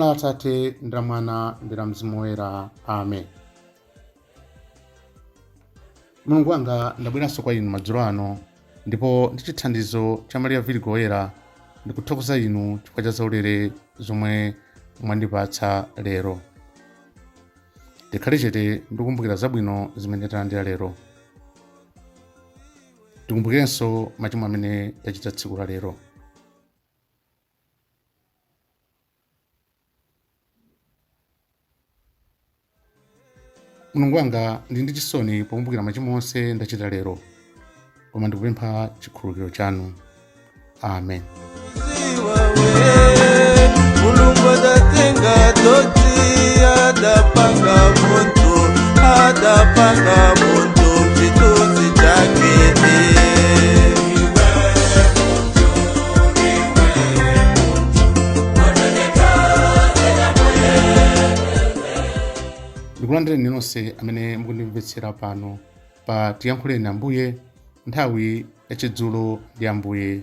La Atate ndi la Mwana ndi la Mzimu Woyera. Amen. Mulungu wanga, ndabweranso kwa inu madzulo ano, ndipo ndi chithandizo cha Maria Virigo Woyera ndikuthokoza inu chifukwa cha zaulere zomwe mwandipatsa lero. Tikhale chete ndikukumbukira zabwino zimene talandira lero. Tikumbukirenso machimo amene tachita tsiku la lero. Mulungu wanga, ndili ndi chisoni pokumbukira machimo onse ndachita lero, koma ndikupempha chikhululukiro chanu. Amen. Mulungu adatenga dothi adapanga muntu, adapanga muntu chithunzi chake. Ndikulandireni nonse amene mukundimvetsera pano pa Tiyankhuleni Ambuye, nthawi yachidzulo ndi Ambuye,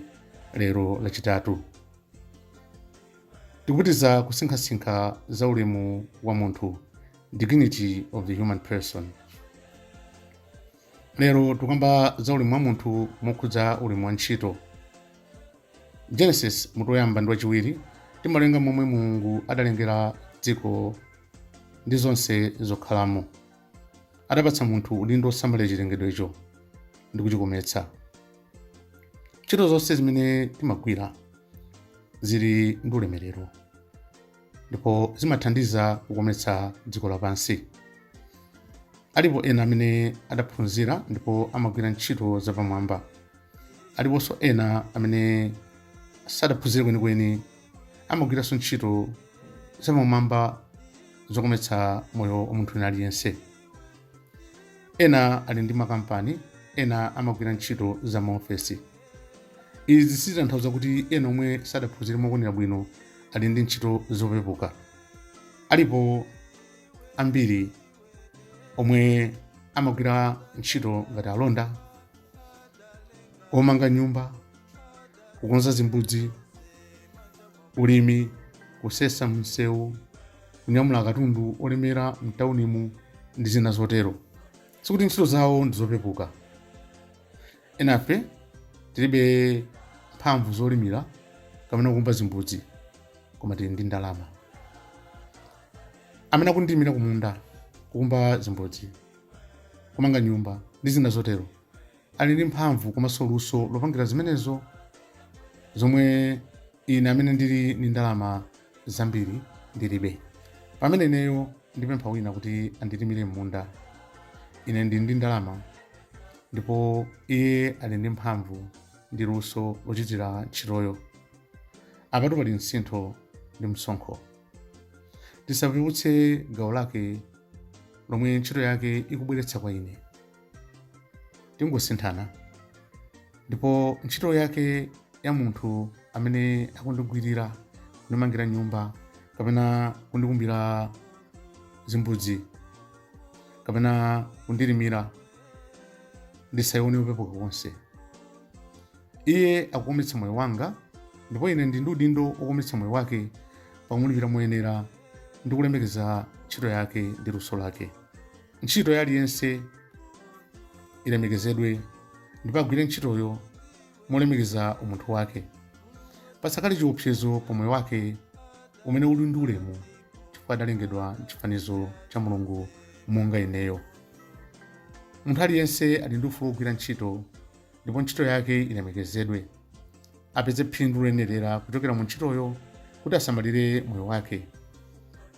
lero Lachitatu. Tikupitiza kusinkhasinkha za ulemu wa munthu, dignity of the human person. Lero tikukamba za ulemu wa munthu mokhudza ulemu wa ntchito. Genesis mutu woyamba ndi wachiwiri timawerenga momwe Mulungu adalengera dziko ndi zonse zokhalamo. Adapatsa munthu udindo wosamalira chilengedwecho ndi kuchikometsa. Ntchito zonse zimene timagwira zili ndi ulemerero ndipo zimathandiza kukometsa dziko lapansi. Alipo ena amene adaphunzira ndipo amagwira ntchito zapamwamba. Aliponso ena amene sadaphunzire kwenikweni, amagwiranso ntchito zapamwamba zokometsa moyo wa munthu wina aliyense. Ena ali ndi makampani, ena amagwira ntchito za maofesi. Izi sizitanthauza kuti ena omwe sadaphunzire mokwanira bwino ali ndi ntchito zopepuka. Alipo ambiri omwe amagwira ntchito ngati alonda, omanga nyumba, kukonza zimbudzi, ulimi, kusesa msewu, kunyamula katundu olemera mtaunimu ndi zina zotero. Sikuti ntchito zawo ndi zopepuka. Enafe tilibe mphamvu zolimira kapena kukumba zimbudzi, koma tili ndi ndalama. Amene akundilimira kumunda, kukumba zimbudzi, kumanga nyumba ndi zina zotero ali ndi mphamvu komanso luso lopangira zimenezo, zomwe ine amene ndili ndi ndalama zambiri ndilibe. Pamene ineyo ndipempha wina kuti andilimire m'munda, ine ndili ndi ndalama ndipo iye ali ndi mphamvu ndi luso lochitira ntchitoyo. Apatu pali msintho ndi msonkho. Tisapeputse gawo lake lomwe ntchito yake ikubweretsa kwa ine. Tingosinthana, ndipo ntchito yake ya munthu amene akundigwirira, kundimangira nyumba kapena kundikumbira zimbudzi kapena kundilimira, ndisayione yopepuka konse. Iye akukometsa moyo wanga, ndipo ine ndi ndi udindo wokometsa moyo wake pakumulipira moyenera ndi kulemekeza ntchito yake ndi luso lake. Ntchito ya aliyense ilemekezedwe ndipo agwire ntchitoyo molemekeza umunthu wake. Pasakhale chiopsezo pa moyo wake umene uli ndi ulemu, chifukwa adalengedwa m'chifanizo cha Mulungu monga ineyo. Munthu aliyense ali ndi ufulu wogwira ntchito ndipo ntchito yake ilemekezedwe. Apeze phindu loyenerera kuchokera mu ntchitoyo kuti asamalire moyo wake.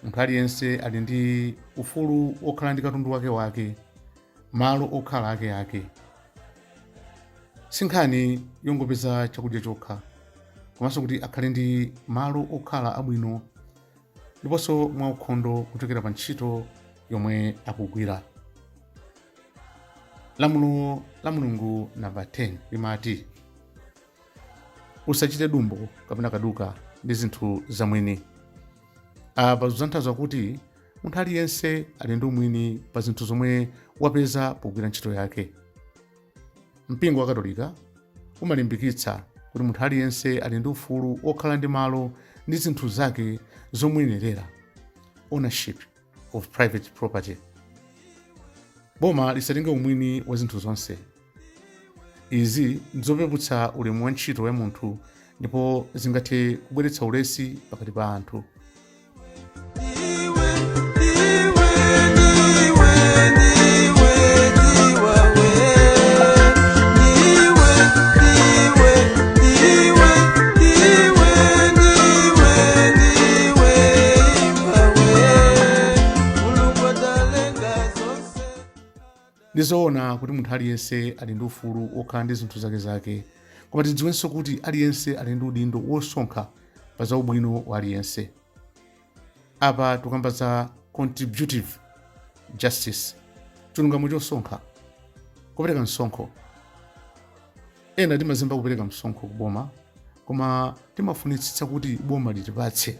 Munthu aliyense ali ndi ufulu wokhala ndi katundu wake wake, malo okhala ake ake. Si nkhani yongopeza chakudya chokha, komanso kuti akhale ndi malo okhala abwino ndiponso mwaukhondo kuchokera pa ntchito yomwe akugwira. Lamulo la Mulungu namba 10 limati, usachite dumbo kapena kaduka ndi zinthu zamwini. Apa zikutanthauza kuti munthu aliyense ali ndi umwini pa zinthu zomwe wapeza pogwira ntchito yake. Mpingo wa Katolika umalimbikitsa kuti munthu aliyense ali ndi ufulu wokhala ndi malo ndi zinthu zake zomuyenerera, ownership of private property. Boma lisatenge umwini wa zinthu zonse. Izi ndizopeputsa ulemu wa ntchito ya munthu ndipo zingathe kubweretsa ulesi pakati pa anthu. Iwe, iwe, iwe, iwe, iwe, iwe, iwe, iwe, iwe, iwe, iwe, iwe, Mulungu adalenga zonse. Ndizoona kuti munthu aliyense ali ndi ufulu wokhala ndi zinthu zakezake, koma tidziwenso kuti aliyense ali ndi udindo wosonkha pa za ubwino wa aliyense. Apa tikamba za contributive justice, chilungamo chosonkha, kupereka msonkho. Ena timazemba kupereka msonkho kuboma, koma timafunitsitsa kuti boma litipatse.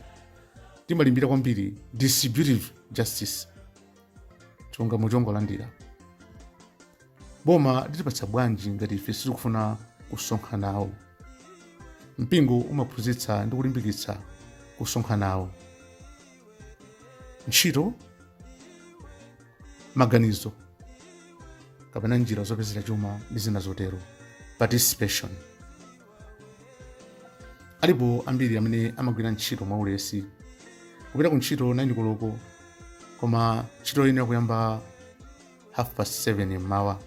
Timalimbira kwambiri distributive justice, chilungamo chongolandira. Boma litipatsa bwanji ngati ife sitikufuna kusonkha nawo? Mpingo umaphunzitsa ndi kulimbikitsa kusonkha nawo. Ntchito, maganizo kapena njira zopezera chuma ndi zina zotero, participation. Alipo ambiri amene amagwira ntchito mwaulesi, kupita ku ntchito 9 koloko, koma ntchito iyenera kuyamba 7:30 mmawa.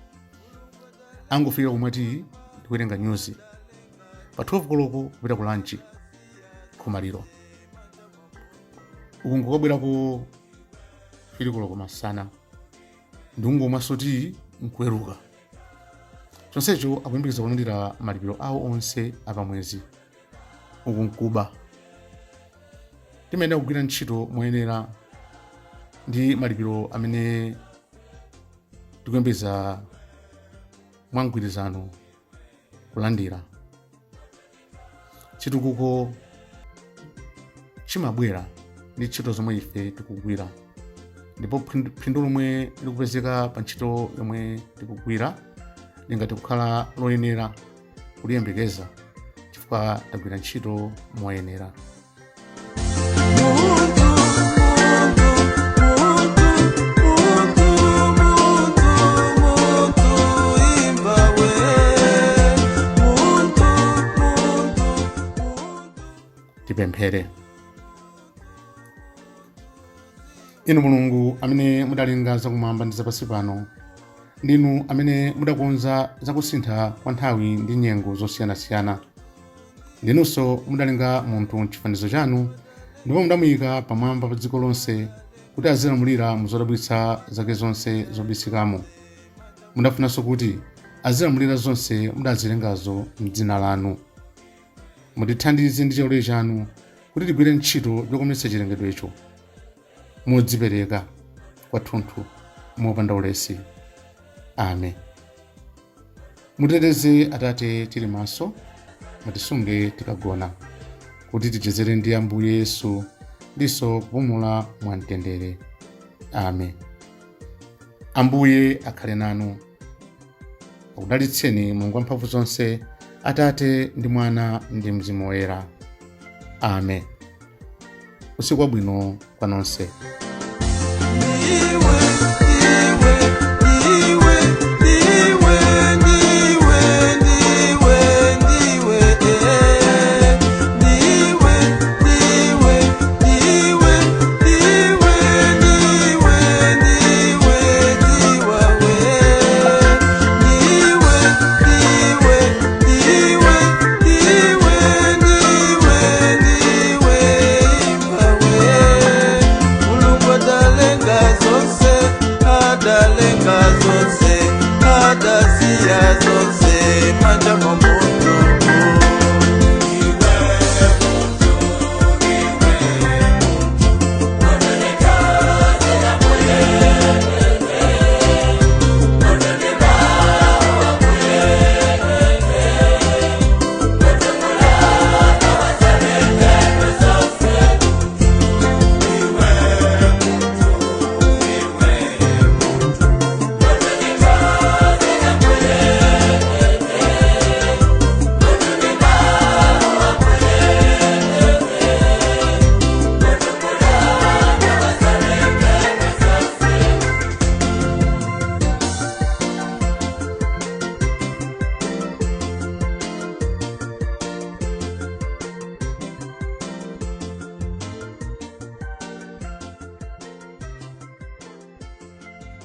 Angofika kumwa tiyi ndikuwerenga nyuzi. Pa 12 koloko kupita ku lunch, khumaliro uku nkukabwerako 3 koloko masana, ndikungomwanso tiyi nkuweruka. Chonsecho akuyembekeza kulandira malipiro awo onse apamwezi. Uku nkuba. Timayenera kugwira ntchito moyenera ndi malipiro amene tikuyembekeza mwa mgwirizano kulandira. Chitukuko chimabwera ndi ntchito zomwe ife tikugwira, ndipo phindu lomwe likupezeka pa ntchito yomwe tikugwira lingathe kukhala loyenera kuliyembekeza chifukwa tagwira ntchito moyenera. Muntu, muntu, muntu, muntu, muntu, muntu, imbawe. Muntu, muntu, muntu. Tipemphere. Inu Mulungu amene mudalenga zakumwamba ndi zapansi pano, ndinu amene mudakonza zakusintha kwa nthawi ndi nyengo zosiyanasiyana. Ndinunso mudalenga munthu mchifanizo chanu, ndipo mudamuyika pamwamba pa dziko lonse kuti azilamulira mu zodabwitsa zake zonse zobisikamo. Mudafunanso kuti azilamulira zonse mudazilengazo m'dzina lanu. Mutithandize ndi chaulere chanu kuti tigwire ntchito yokometsa chilengedwecho modzipereka kwathunthu, mopanda ulesi. Amen. Mutiteteze Atate tili maso, mutisunge tikagona, kuti tichezere ndi Ambuye Yesu ndiso kupumula mwamtendere. Amen. Ambuye akhale nanu. Akudalitseni Mulungu wamphamvu zonse, Atate ndi Mwana ndi Mzimu Woyera. Amen. Usiku wabwino kwa nonse. Iwe.